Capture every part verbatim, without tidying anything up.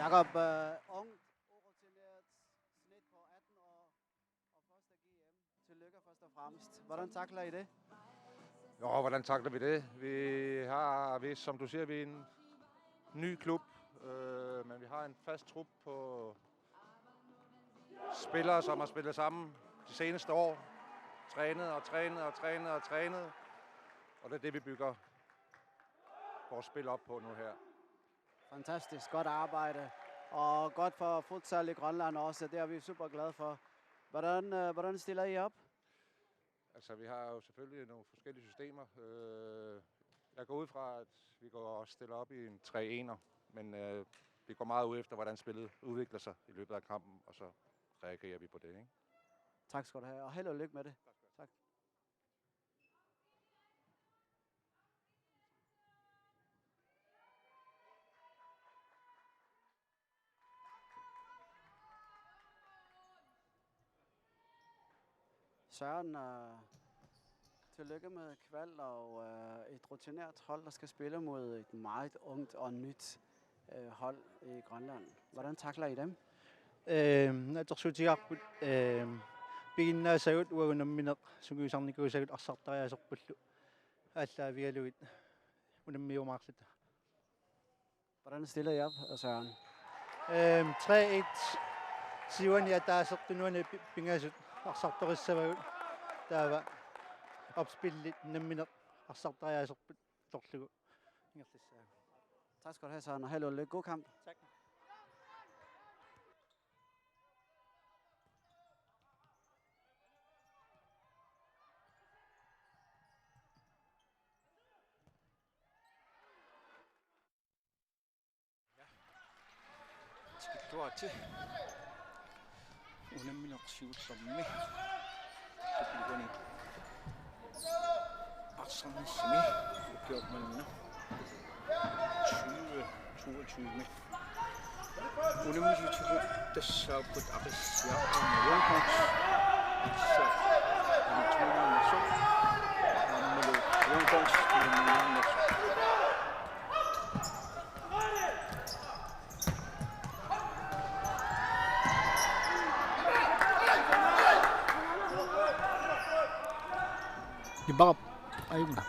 Jakob, øh, ungt, urutineret, snit på atten år, og første G M. Tillykke først og fremmest. Hvordan takler I det? Jo, hvordan takler vi det? Vi har, vi, som du siger, vi er en ny klub, øh, men vi har en fast trup på spillere, som har spillet sammen de seneste år. Trænet og trænet og trænet og trænet. Og det er det, vi bygger vores spil op på nu her. Fantastisk, godt arbejde. Og godt for futsal i Grønland også, det er vi super glade for. Hvordan, øh, hvordan stiller I op? Altså, vi har jo selvfølgelig nogle forskellige systemer. Øh, jeg går ud fra, at vi går og stiller op i en tre en, men øh, vi går meget ud efter, hvordan spillet udvikler sig i løbet af kampen, og så reagerer vi på det, ikke? Tak skal du have, og held og lykke med det. Tak. Søren, øh, tillykke med kval og øh, et rutineret hold, der skal spille mod et meget ungt og nyt øh, hold i Grønland. Hvordan takler I dem? Ehm, naatsorsuutigaarput, ehm, piginnaasagut uagut nammineq sungiusarnikuusagut arsartariaaserpullu aallaavigalugit unammiumaarluta. Hvordan stiller I op, Søren? Ehm, tre et. Siuani ataaseq tunuani pi-, pingasut arsartorissavagut. Taava opspillit nammineq arsartariaaserput atorlugu ingerlassaagut. Tak skal du have, Søren, og held og lykke. God kamp. Tak. Tikilluaritsi. Unammineq siullermi. Tupiluani. Arsarnissami. Ukiormanna. Tyve toogtyve. Unammisutigut tassaapput Aqissiaq aamma Young Guns. Aqissiaq. Aamma Young Guns. Kibap. Ayuna.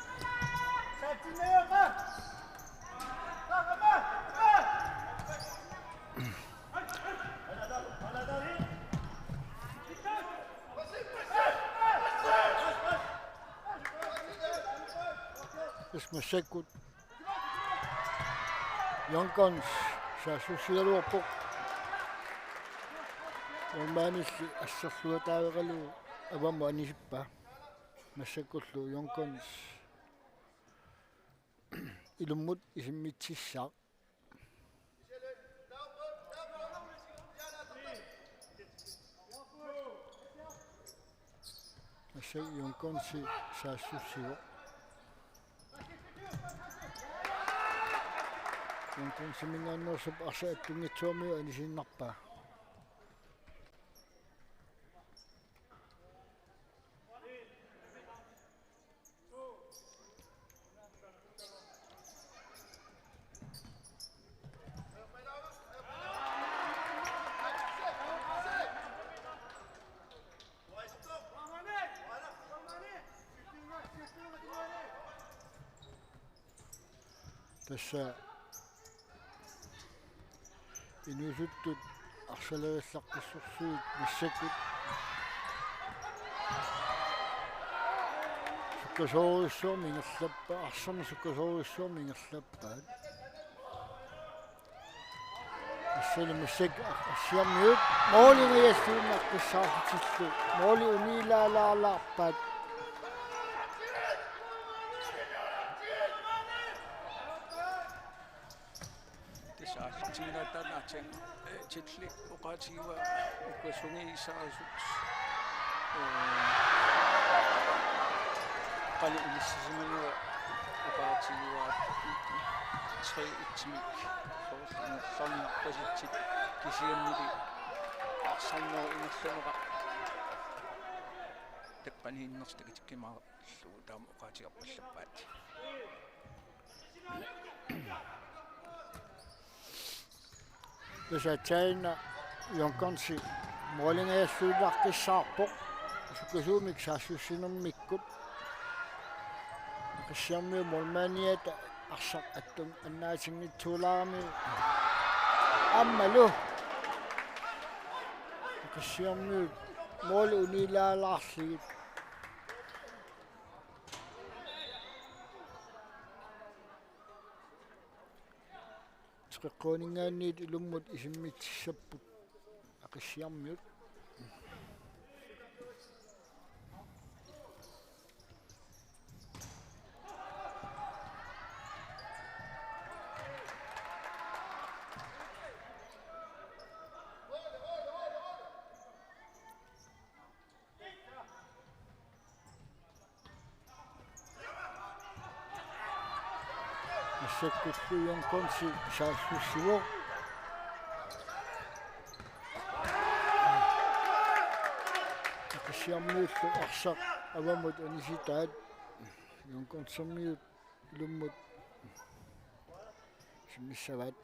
Isma Sekut. Young Guns saassussigaluarpoq. Uummaanilli asserluataaveqalu avammut anisippaa. Massakkullu Young Guns ilummut isimmitsissaaq. Massakkut Young Gunsi saassussivoq. Young Gunsiminngaanneersoq arsaq attunngitsuarmiu anisiinnarpaa. Tassa inuusuttut arsalarissaqqissorsuit massakkut sukkasoorujussuarmik ingerlappaat, arsarneq sukkasoorujussuarmik ingerlappaat. Assali massakkut assiammiut mooli ingajalluinnaqqissaarlutillu mooli uniilaalaarlaarpaat. Tassa aallartiginaattaarneq aatsaat, eh, Tilli oqaatigivaa ukua sungiusaasut, eh, qanoq inissisimanera oqaatigivaa tre et-imik soorlu ingerlaannarpasitsit kisiannili arsarnerup ingerlanera taqqaniinnersoq takutikkumaarlugu taama oqaatigerpallappaat. Tassa taanna Jørgensen målingajalluinnaqqissaarpoq. Sukkasuumik saassussinermikkut. Qissiarmiut målmandiata arsaq attunik annaatinngitsoorami. Aammalu. Qissiarmiut måli unilaalaarlugit. Teqeqquaninngaanniit ilummut isimmitsissapput Aqissiarmiut. Massakkullu Jørgensen saassussivoq. Qissiarmiullu arsaq avammut anisitaat Jørgensenmiut ilummut isimmissavaat.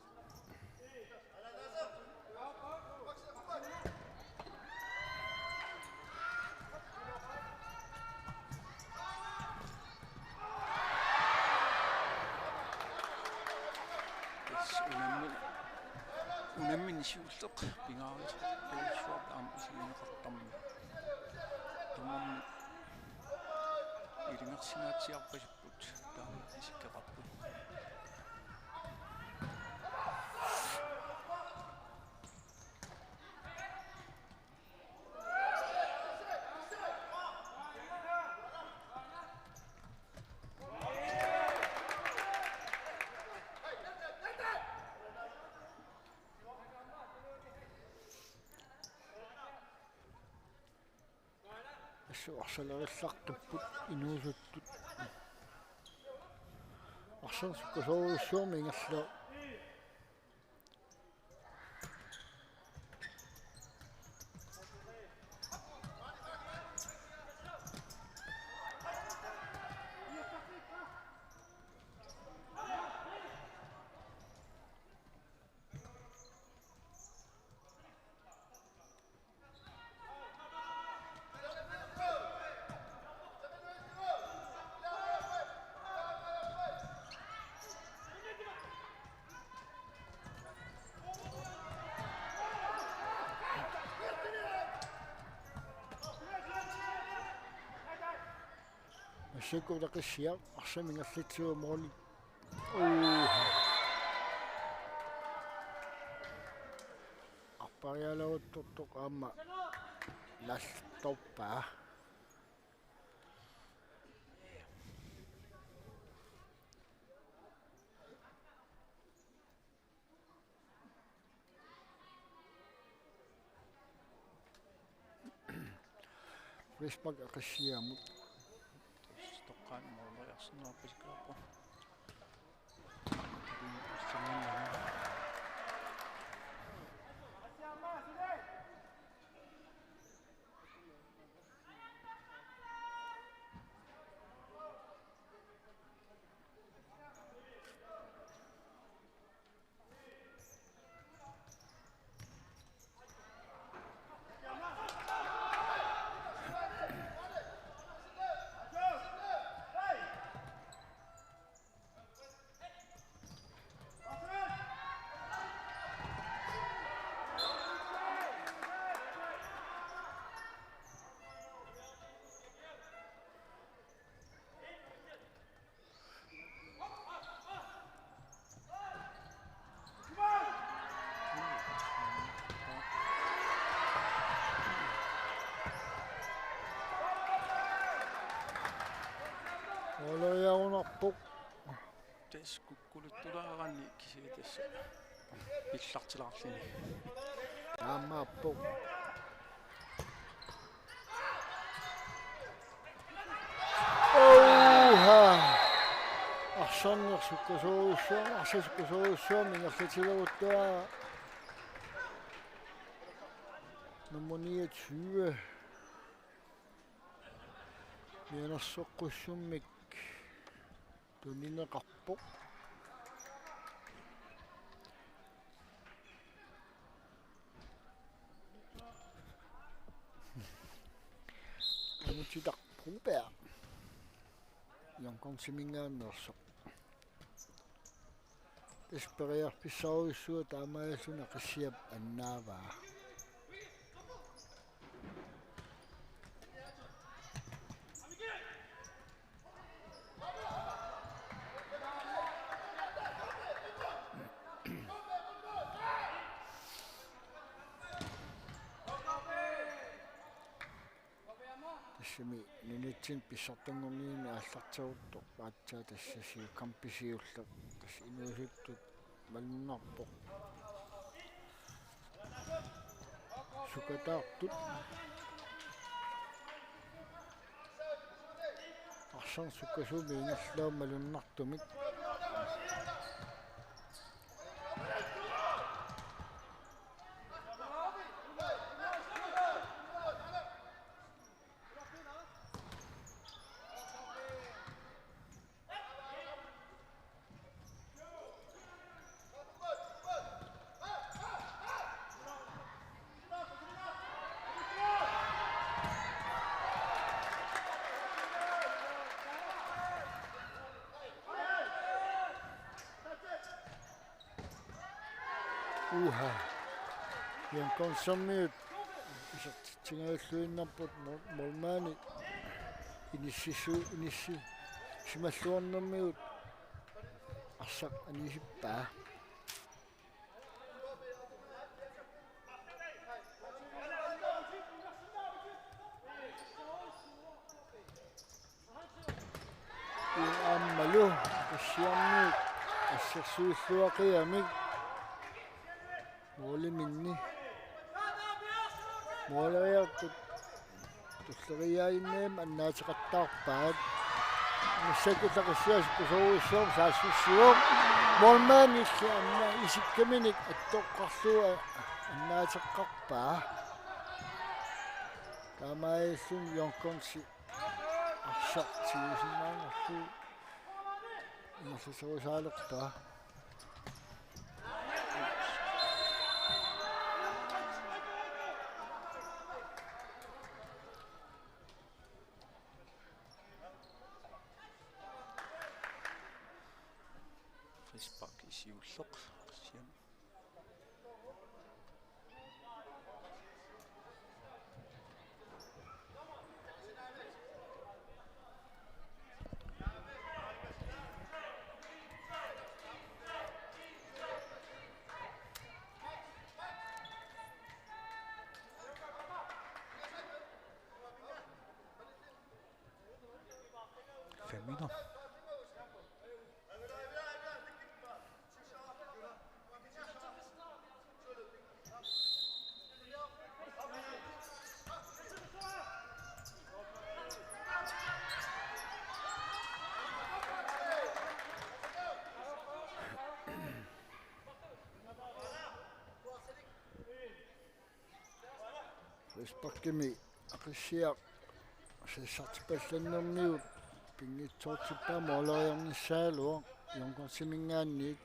Tassa unammi-, unammineq siulleq pingaaruteqartuussuarput aamma isigineqartarmat. Tamanna ilungersunnaatsiarpasippoq. Taanna isikkoqarpoq. Assut arsalerullartupput inuusuttut. Arsaq sukkasoorujussuarmik ingerlavoq. Massakkut Aqissiaq arsamik ingerlatsivoq måli. Uu. Arparialeruttortoq aamma nallertorpaa. Frispark Aqissiamut. Toqqaannaq måleriarsinnaappasikkaarpoq. Måleriarunarpoq. Tassa kukkulittulaaraanni kisianni tassa pillartilaarluni. Aammaappoq. Ouha! Arsarneq sukkasoorujussuarmik, arsaq sukkasoorujussuarmik ingerlatileruttuaq. Nummer niogtyve. Mianersoqqussummik tunineqarpoq. Mutitaq Broberg. Young Gunsiminngaanneersoq. Tassa periarfissarujussuaq taamaalilluni Aqissiap annaavaa. Tassami nunatsinni pissartanngornermi aallarteruttoq aatsaat tassa siu-, kampi siulleq tassa inuusuttut malunnarpoq. Sukataartut. Arsaq sukkasuumik ingerlaannaq malunnartumik. Uha. Young Gunsimiut isertitsingajulluinnarput mo-, målmandi inississu-, inissisimalluarnermigut arsaq anisippaa. Aammalu Aqissiarmiut assersuilluaqigamik måliminni måleriartut tulleriiaannarmik annaateqattaarpaat. Massakkut Aqissiaq sukkasoorujussuarmik saassussivoq. Målmandip anna isikkaminik attoqqarlugu annaateqqarpaa. Taamaalilluni Young Gunsi arsaq tigusinnaanerlugu ingerlaterusaalerpaa. Frispark siulleq. Siam. Fem minutter. Frisparkimi Aqissiaq sassartipallannermigut pinngitsoortippaa måleriarnissaalu Young Gunsiminngaanniit.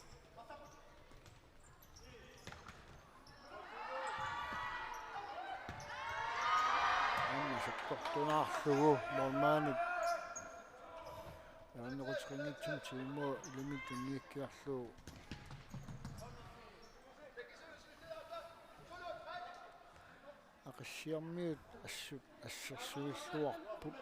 Aamma sakkortunaarlugu målmandip ajornaquteqanngitsumik tiimuut ilinnut tunniukkiarlugu. Aqissiarmiut assut assersuilluarput.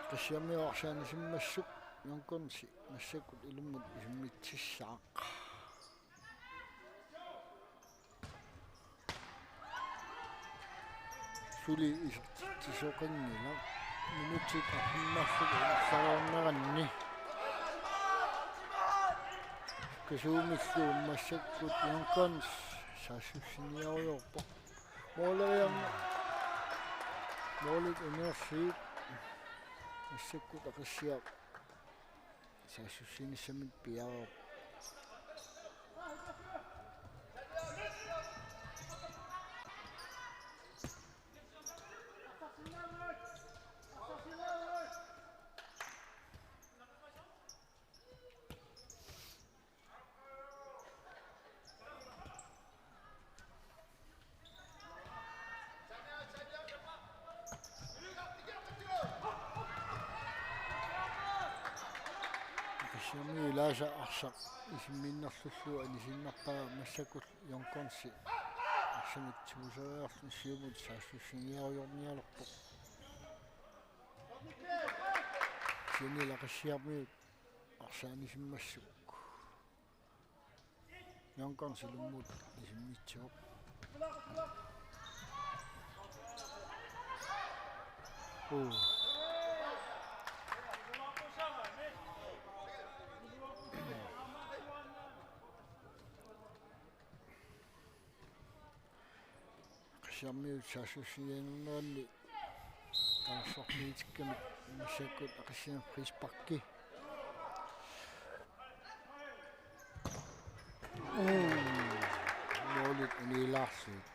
Aqissiarmiut arsaanisimmassuk Young Gunsi massakkut ilinnut isimmitsissaaq. Suli isertitsisoqanngilaq. Minutsit arfineq-marluk ingerlareerneranni. Sukkasuumillu massakkut Young Guns saassussiniarujoorpoq. Måleriarneq. Målit uniorsuit. Massakkut Aqissiaq saassussinissamik piareerpoq. Aqissiarmiut ilaasa arsaq isimminnerlullu anisiinnarpaa, massakkut Young Gunsi arsamik tuuseriarluni siumut saassussiniarujoornialerpoq. Kisianni Aqissiarmiut arsaq anisimmassuk. Young Guns ilummut isimmitsivoq. Uu. Aqissiarmiut saassussiinerani Kalaallit Nunaanni massakkut Aqissiaq frisparki. Uu, målit unilaarsuit.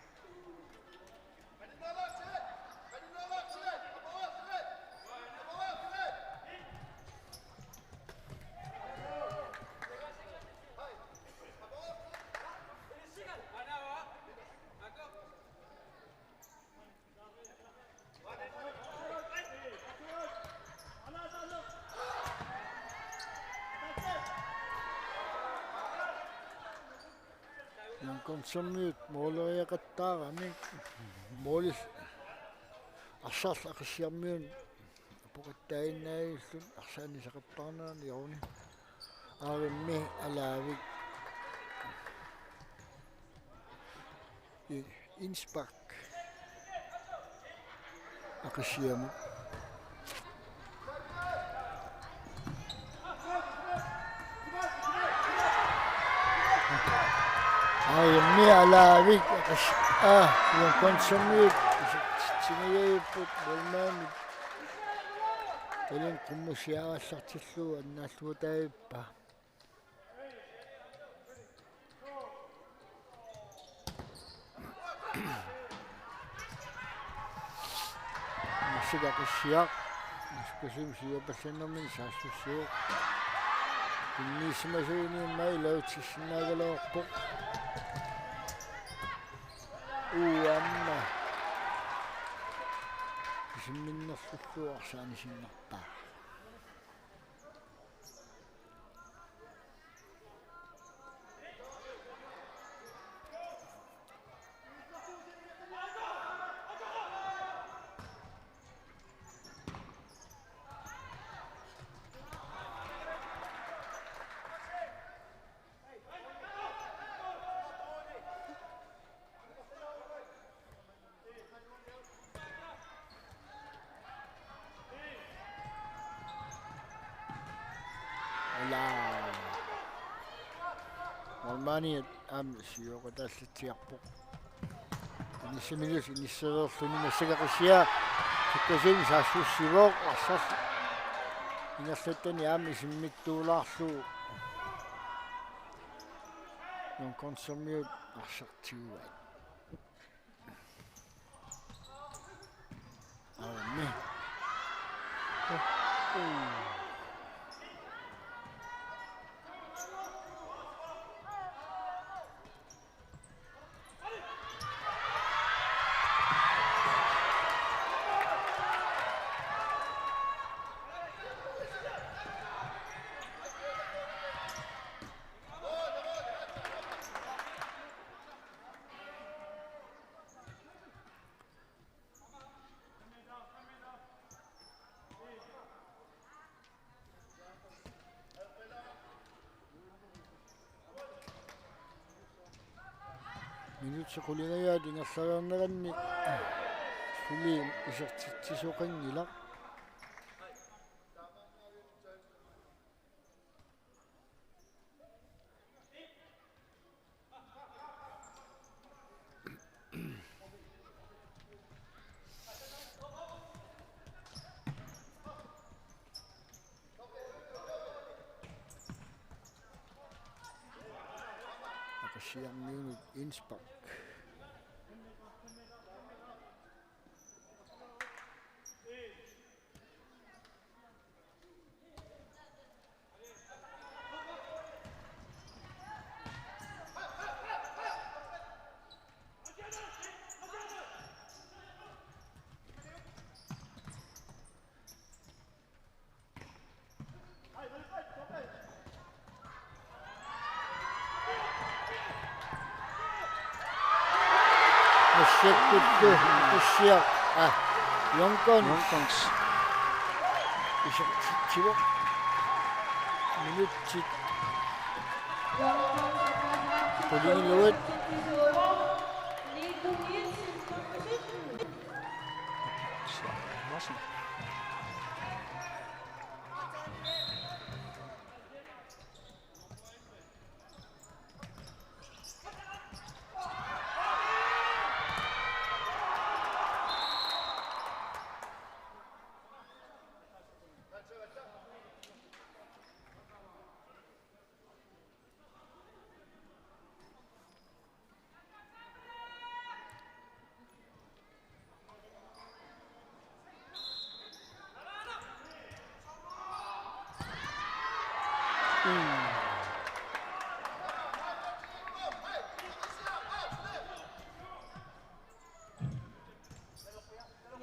Young Gunsimiut måleriaqattaarami. Målillu arsarlu Aqissiarmiunut apoqattaaginnarlugu arsaq anisaqattaarnerani Jouni. Aarimmi alaavik. I-, indspark. Aqissiamut. Aarimmi alaavik Aqis-, aa, Young Gunsimiut isertitsineq ajorput målmandip. Talin qummusiarallartillugu annaalluataavippoq. Massakkut Aqissiaq. Massakkut siumut siuarpallannermini saassussivoq. Innissimasuni immaqa iluatsissinnaagaluarpoq. Uanna. Isimminnerlullu arsaq anisinnerpaa. Ala. Målmandi aamma siuoqataallatsiarpoq. Inissiminnut inissereerluni massakkut Aqissiaq. Sukkasuumik saassussivoq arsaq. Ingerlattani aamma isimmittuulaarlugu. Young Gunsimiut arsaq tiguaat. Aammi. Minutsit qulingiaat ingerlareerneranni suli isertitsisoqanngilaq. Aqqarsiarmiunut indspark. Assiakkullu, assiaq, aa, Young Guns. Young Guns. Isertitsivoq. Minutsit qulingiluat.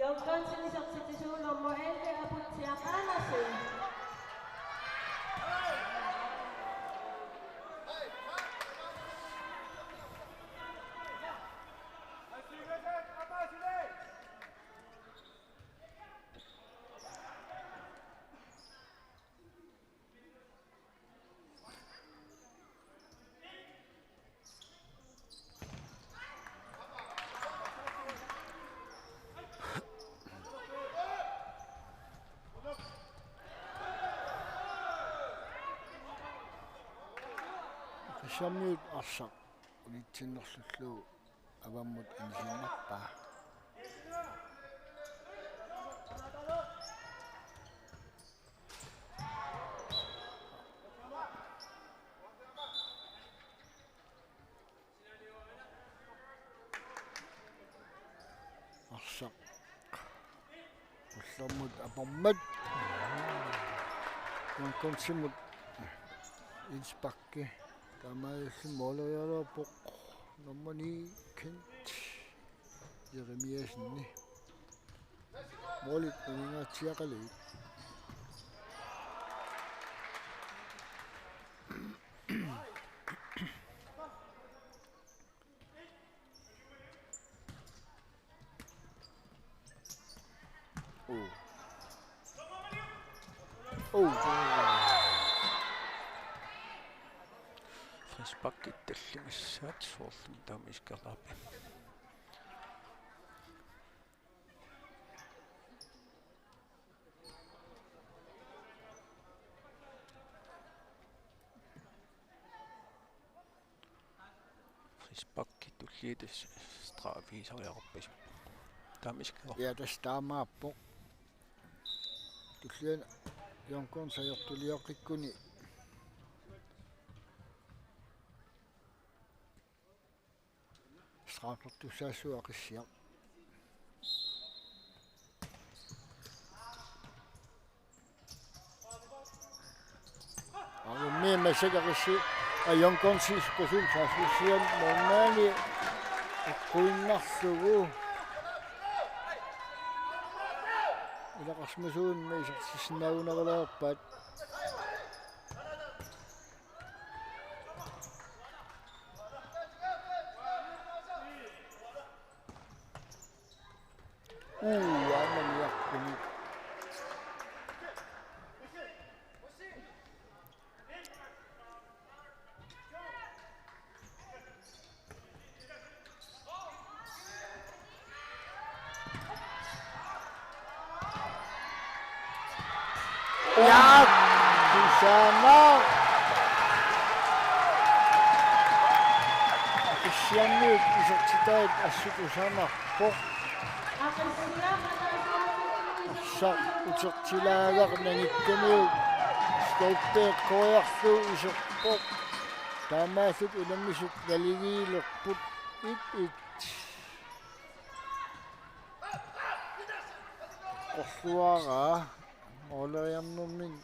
Young Gunsinik isertitsisuuvoq nummer elleve, Aputsiaq Andersen. Aqqarsiarmiut arsaq unitsinnerlullugu avammut anisinnerpaa. Arsaq. Ullermut apormat. Young Gunsimut indsparki. Taamaalilluni målerialerpoq nummer ni, Kent Jeremiassenip. Målit uningaatsiaqalugit. Oh. Oh. Frisparkit tallimassaat soorlumi taama isikkoqarpoq. Frisparkit tulliani tassa straffigisariaqarpasi. Taama isikkoqarpoq. Ja, tassa taamaappoq. Tulliani Young Guns ajortuliaqqikkuni. Straffertussaassuaq Aqissiaq. Aamma massakkut Aqissi, aa, Young Gunsi sukkasuumik saassussiami målmandi eqquinnarlugu. Ilaqarsimasuunngooq isertissinnaagunarulaarpaat. Uu, aamma niaqqunik. Ja, Susanna. Aqissiarmiut isertitaat assut Susanna. Arsaq utertilaagaq nangikkamiuk stolpe eqqoriarlugu iserpoq. Taamaallutik unammisut naligiilerput et et. Qorluaraa måleriarnermini.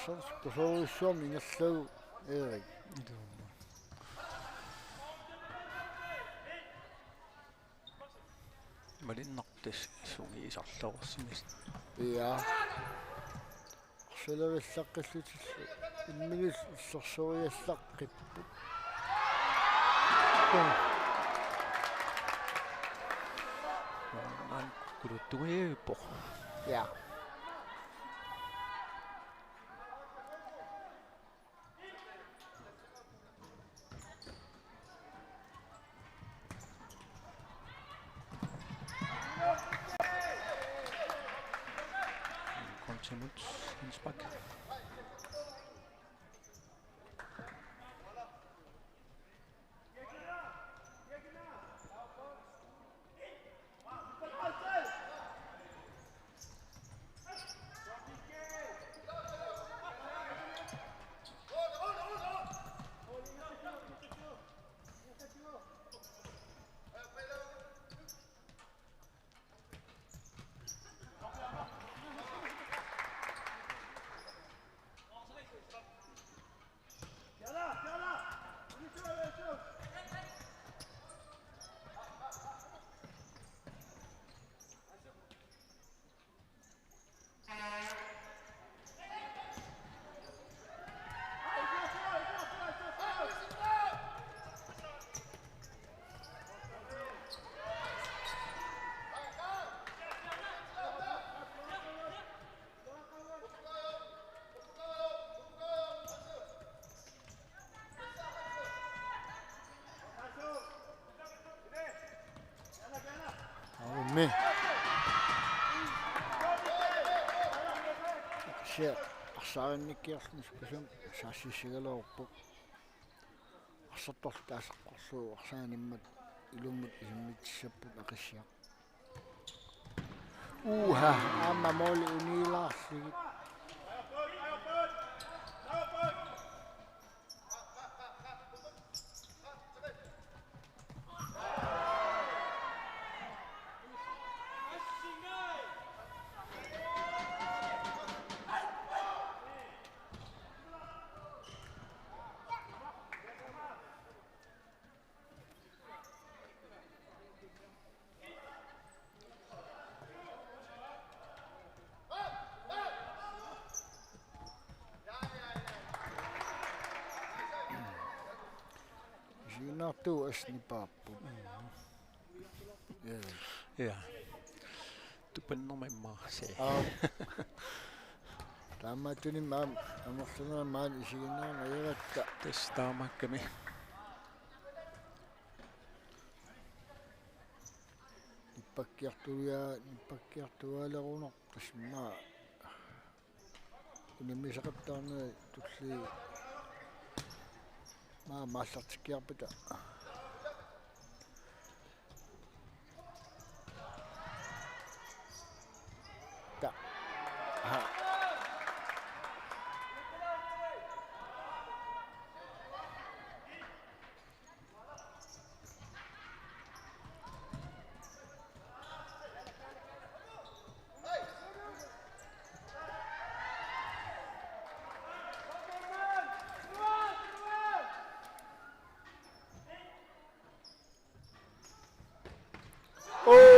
Arsaq kusoorujussuarmik ingerlavugut, Erik. Malinnarpoq tassa sungiusarluarsimasut. Ja. Arsalerulaqqillutillu imminut illersorujallaqqippoq. Aana kuluttuivoq. Ja. Kontimut indspark. Aammi. Sia arsaarinnikkiarluni sukkasuumik saassussigaluarpoq. Arsartorlu taaseqqorlugu arsaanimmat ilummut isimmitissapput Aqissiaq. Uha, aamma måli unilaarlugit. Isiginnaartuuvoq assut nipaapput. Ja. Ja. Tupannerma immaqa se. Aap. Taamaattunik aamma amerlanerani maani isiginnaarneq ajorpaat. Tassa taamaakkami. Nippakkiartuaa-, nippakkiartuaalerunarpoq tassa immaqa. Unammisaqattaarnerit tulliit maani aallartikkiarpata. Ta. Aha. Oo!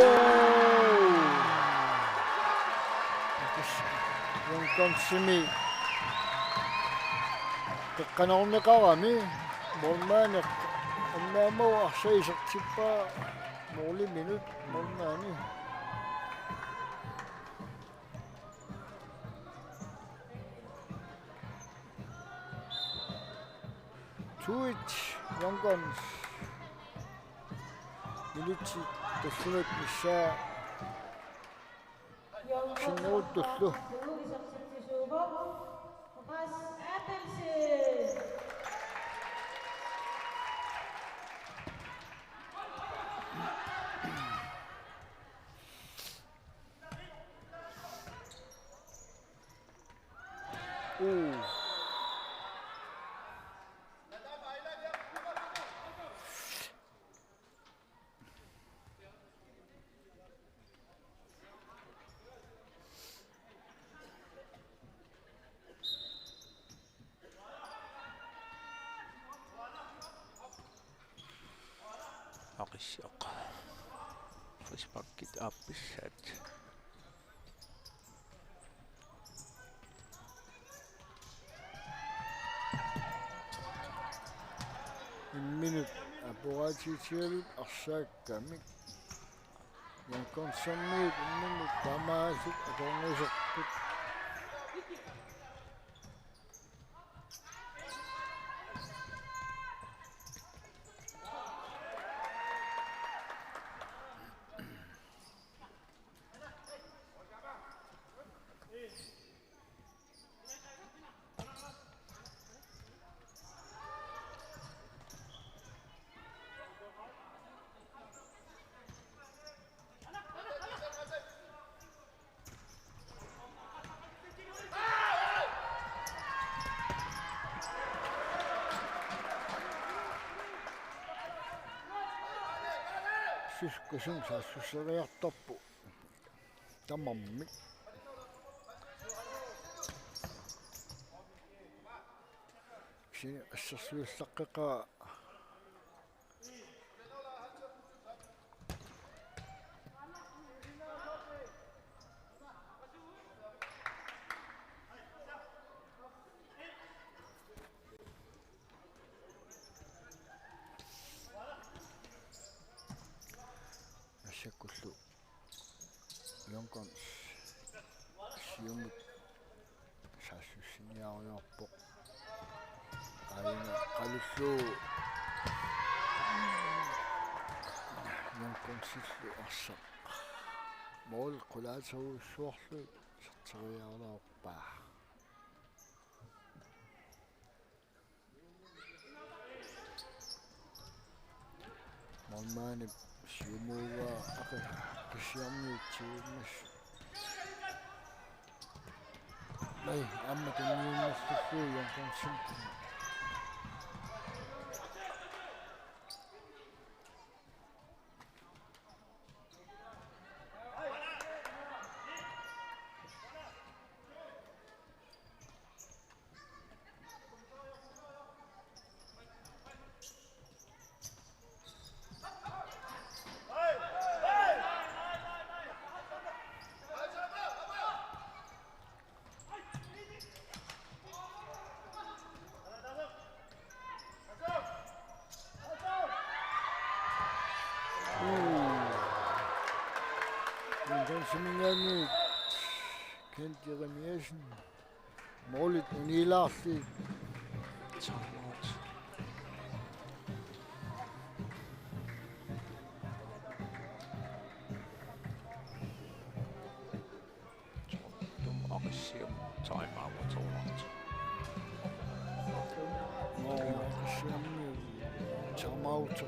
Young Gunsimi qeqqanukarneqarami, målmandi aamma arsaq isertippaa måliminut målmandi. Two-et Young Guns. Minutsit tallimat missaa sinneruttullu. Uu. Aqissiaq. Frisparkit aappissaat. Imminut aporaatiutigalugu arsaakkamik. Young Gunsimiut imminut taamaalillutik akornuserput. Sukkasuumik saassusseriartorpoq. Tamarmik. Kisianni assersuullaqqeqaaq. Massakkullu Young Guns siumut saassussiniarujoorpoq. Aajuna qalullu Young Gunsillu arsaq. Mål qulaaterujussuarlu iserteriaraluarpaa. Målmandip siumuuvaa Aqi-, Aqissiarmiut siummas. Ai, aamma tunniunnerlullugu Young Gunsimut. Uu. Young Gunsiminngaanniit Kent Jeremiassen. Målit unilaarli. Timeout. Tum Aqissiaq timeout soorlu. Nå, Aqissiaq timeout.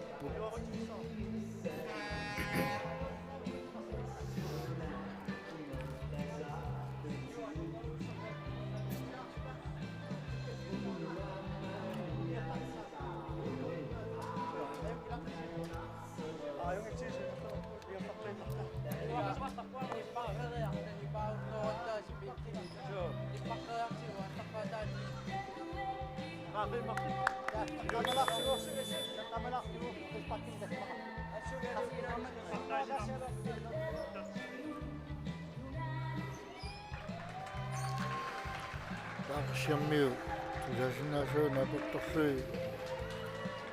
Aqqarsiarmiut tusaasinnaasut naapertorlugit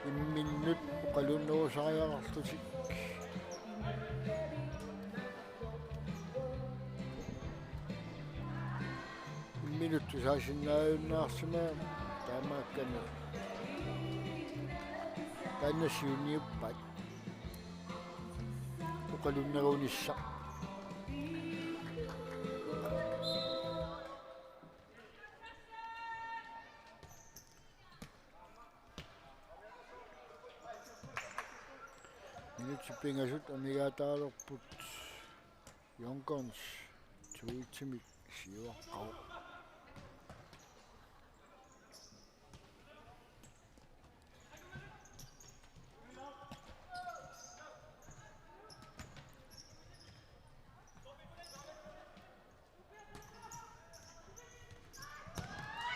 imminnut oqaluunnerusariaqarlutik. Imminut tusaasinnaajunnaarsimavoq taamaakkami taanna siunniuppat oqaluunnerunissaq. Minutsit pingasut amigaataalerput Young Guns to-etsimik siuaqqavoq.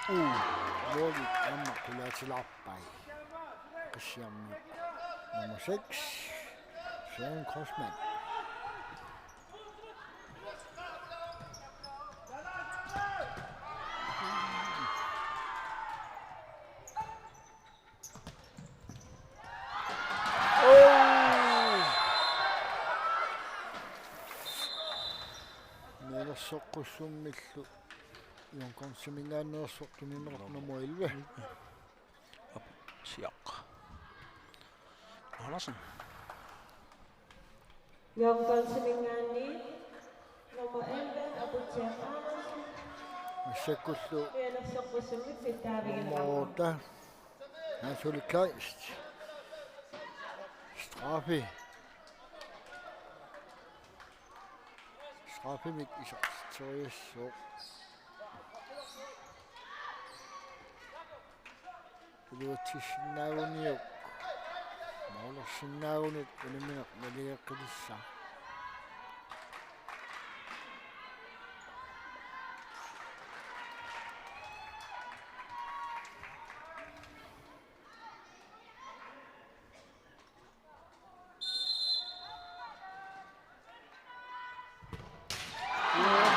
Uu, måli aamma qulaatilaarpai. Aqqarsiarmiut. Nummer seks, Søren Kreutzmann. Uu! Mianersoqqussummillu Young Gunsimingaanneersoq tunineqarpoq nummer elleve. Aputsiaq Andersen. Young Gunsimingaanniit nummer elleve, Aputsiaq Andersen. Massakkullu mianersoqqussummik pitsaaviginagu. Nummer otte, Hans Ole Kleist. Straffe. Straffemik isertitseriassaaq. Iluatsissinnaaguniuk. Målersinnaagunit unammineq naligeqqilissaaq.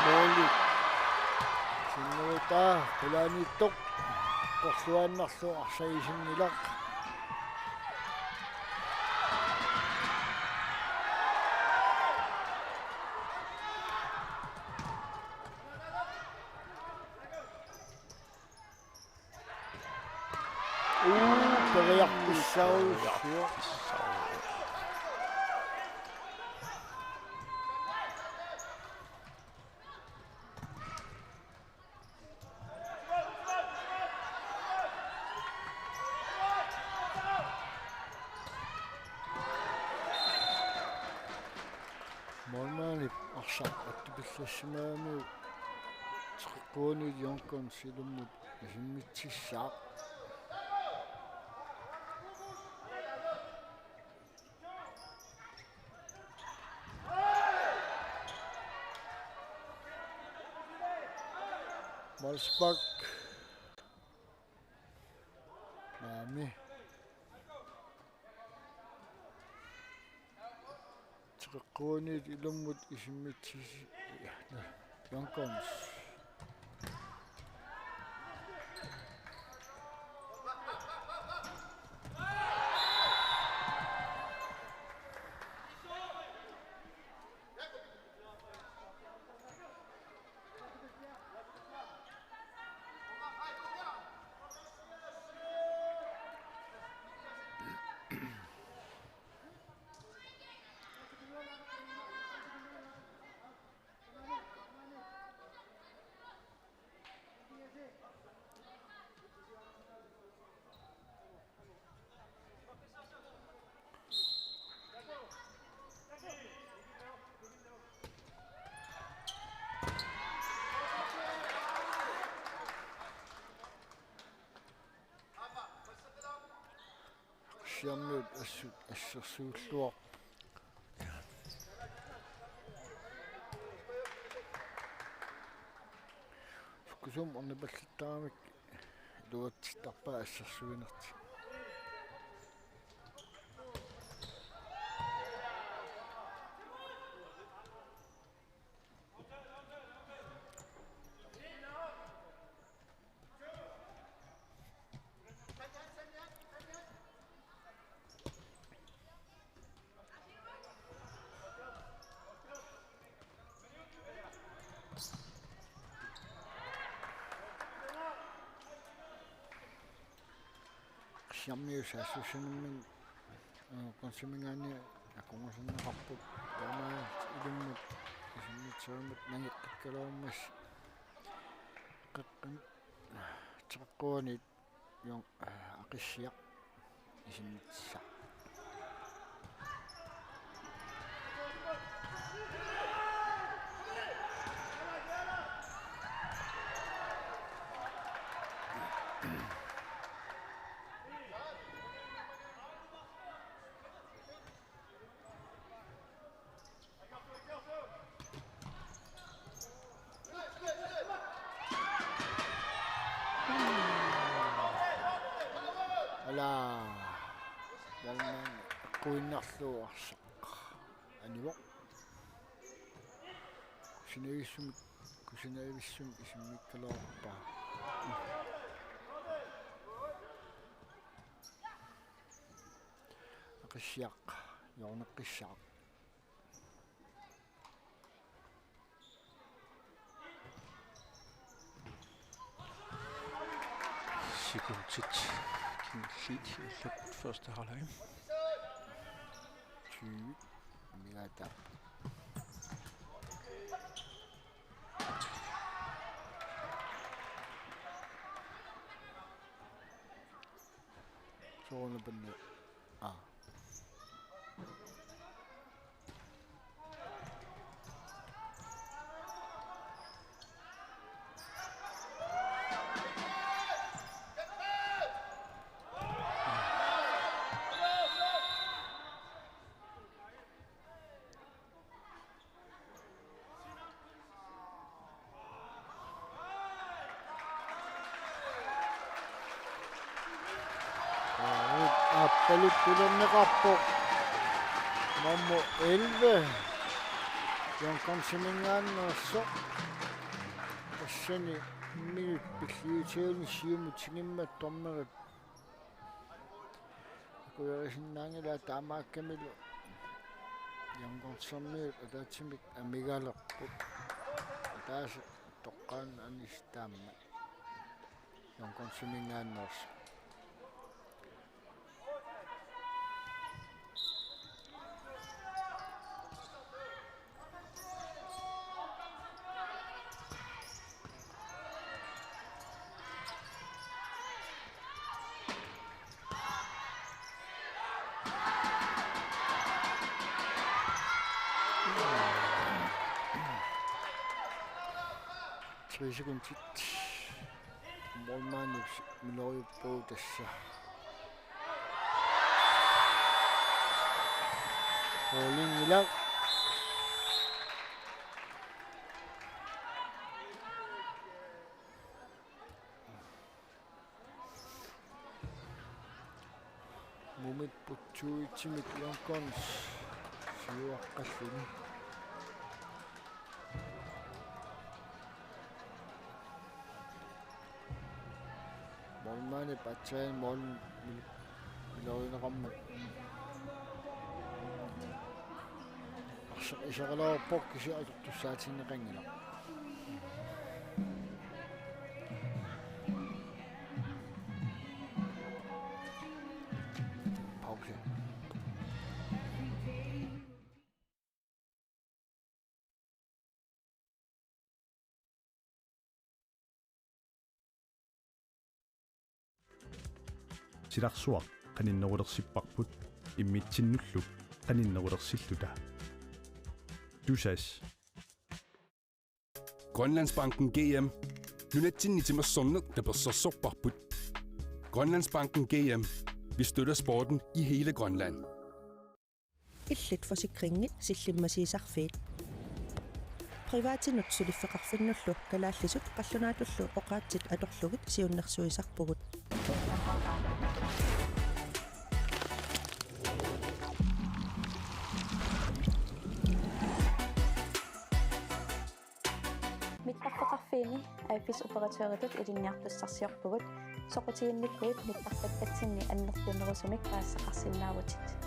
Måli. Sinnerutaa qulaaniittoq. Aqqarluaannarlu arsaq isinnilaq. Uu, periarfissarujussuaq. Målmandip arsaq attupillassimagamiuk teqeqquaniit Young Guns ilummut isimmitsissaaq. Målspark. Naamik. Teqeqquaniit ilummut isimmitsissaaq Young Guns. Aqqarsiarmiut assut assersuulluarput. Sukkusumik ornipallattaramik iluatsittarpaat assersuinertik. Jammius assussinermini, eh, Kunsiminngaanniit akornuserneqarpoq. Taamaat ilimmut isimmitsigalugu nangeqqikkaluarmat qeqqan teqquanit jong, eh, Aqissiaq isimmitsissaaq. Ala. Målmand kuinnarlugu arsaq anivoq. Kusinavissumik, kusinavissumik isimmikkaluarpaa. Aqissiaq, hjørneqqissaaq. Sekundit kingulliit illup første halvleg. Tyve. Migata. Soorunami. Ah. Aappaluttulerneqarpoq. Nummer elleve. Jørgen Siminngaanneersoq. Tassani minut pilliutigalugu siumut tigummat dommerit akuerisinnaanngilaat, taamaakkamilu Jørgen Siminngaanniit ataatsimik amigalerput. Ataaseq toqqaannaq anisittoq aamma Jørgen Siminngaanneersoq. Tre sekundit. Målmandip miloriuppoq tassa. Holdinngilaq. Mumipput tyve-timik Jørgen siuaqqalluni. Målmandip aatsaat mål mil-, miloriuneqarmat. Arsaq iseraluarpoq, kisianni atortussaatinneqanngilaq. Pause. Silarsuaq qaninnerulersipparput, immitsinnullu qaninnerulersilluta. Tusass. Grønlandsbanken G M. Nunatsinni timersorneq tapersersorparput. Grønlandsbanken G M. Vi støtter sporten i hele Grønland. Illit forsikringi sillimmasiisarfiit. Privatinut suliffeqarfinnullu kalaallisut qallunaatullu oqaatsit atorlugit siunnersuisarpugut. Mittarfeqarfiini Aiffisoperatøritut ilinniartussarsiorpugut, soqutiginnikkuit mittarfakkatsinni annertunerusumik paasisaqarsinnaavutit.